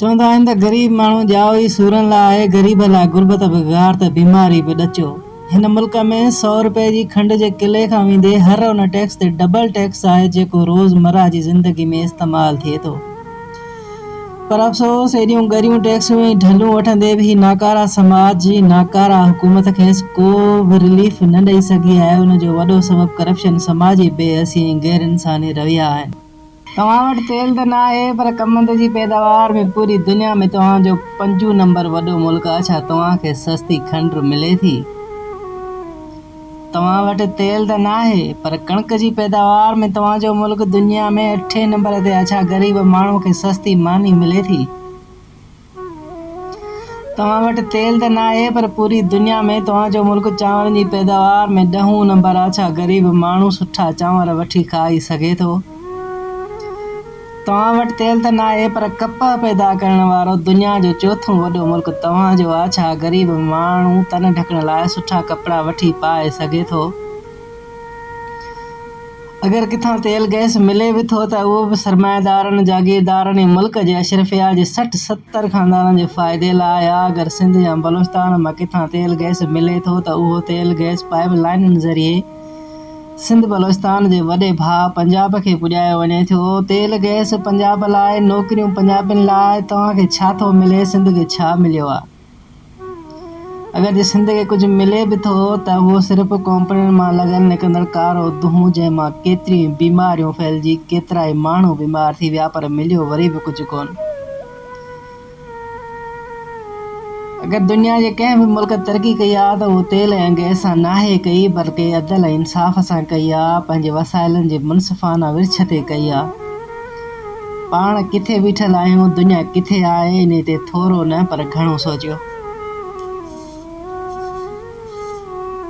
چوندا آهن ته غريب ماڻهو ڄائو ئي سورن لاء آهي، غريب لاء غربت به غار ته بيماري به ڏچو. هن ملڪ ۾ سئو رپئي جي کنڊ جي ڪلي کان ويندي هر ان ٽيڪس تي ڊبل ٽيڪس آهي جيڪو روز مره جي زندگي ۾ استعمال ٿئي ٿو. پر افسوس ايڏيون ڳريون ٽيڪسون ۽ ڍلون وٺندي به هي ناڪاره سماج جي ناڪاره حڪومت کيس ڪو به رليف نه ڏئي سگهي آهي ان جو وڏو سبب ڪرپشن، سماجي بي حسي ۽ غير انساني رويا آهن. توهان وٽ تيل ته ناهي پر ڪمند جي پيداوار ۾ پوري دنيا ۾ توهان جو پنجون نمبر وڏو ملڪ آ ڇا توهان کي سستي کنڊ ملي ٿي؟ توهان وٽ تيل ته ناهي پر ڪڻڪ جي پيداوار ۾ توهان جو ملڪ دنيا ۾ اٺين نمبر تي آ ڇا غريب ماڻهو کي سستي ماني ملي ٿي؟ توهان وٽ تيل ته ناهي پر پوري دنيا ۾ توهان جو ملڪ چانورن جي پيداوار ۾ ڏهون نمبر آ ڇا غريب ماڻهو سٺا چانور وٺي کائي سگهي ٿو؟ توهان وٽ تيل ته ناهي پر ڪپهه پيدا ڪرڻ وارو دنيا جو چوٿون وڏو ملڪ توهان جو آ ڇا غريب ماڻهو تن ڍڪڻ لاء سٺا ڪپڙا وٺي پائي سگهي ٿو؟ اگر ڪٿان تيل گئس ملي به ٿو ته اهو به سرمائيدارن، جاگيردارن ۽ ملڪ جي اشرفيا جي 60 70 خاندانن جي فائدي لاء آ. اگر سنڌ يا بلوچستان مان ڪٿان تيل گئس ملي ٿو ته اهو تيل گئس پائيپ لائينن ذريعي سنڌ بلوچستان جي وڏي ڀاء پنجاب کي پڄايو وڃي ٿو. تيل گئس پنجاب لاء، نوڪريون پنجابين لاء، توهان کي ڇا ٿو ملي، سنڌ کي ڇا مليو آ؟ اگر جي سنڌ کي ڪجهه ملي به ٿو ته اهو صرف ڪمپنين مان لڳل نڪرندڙ ڪارو دونهون جنهن مان ڪيتريون ئي بيماريون ڦهلجي ڪيترائي ماڻهو بيمار ٿي ويا پر مليو وري به ڪجهه ڪونه. اگر دنيا جي ڪنهن به ملڪ ترقي ڪئي آ ته اهو تيل ۽ گئس سان ناهي ڪئي بلڪه عدل ۽ انصاف سان ڪئي آ پنهنجي وسائلن جي منصفانه ورڇ تي ڪئي آ. پاڻ ڪٿي بيٺل آهيون دنيا ڪٿي آهي انهي تي ٿورو نه پر گهڻو سوچيو.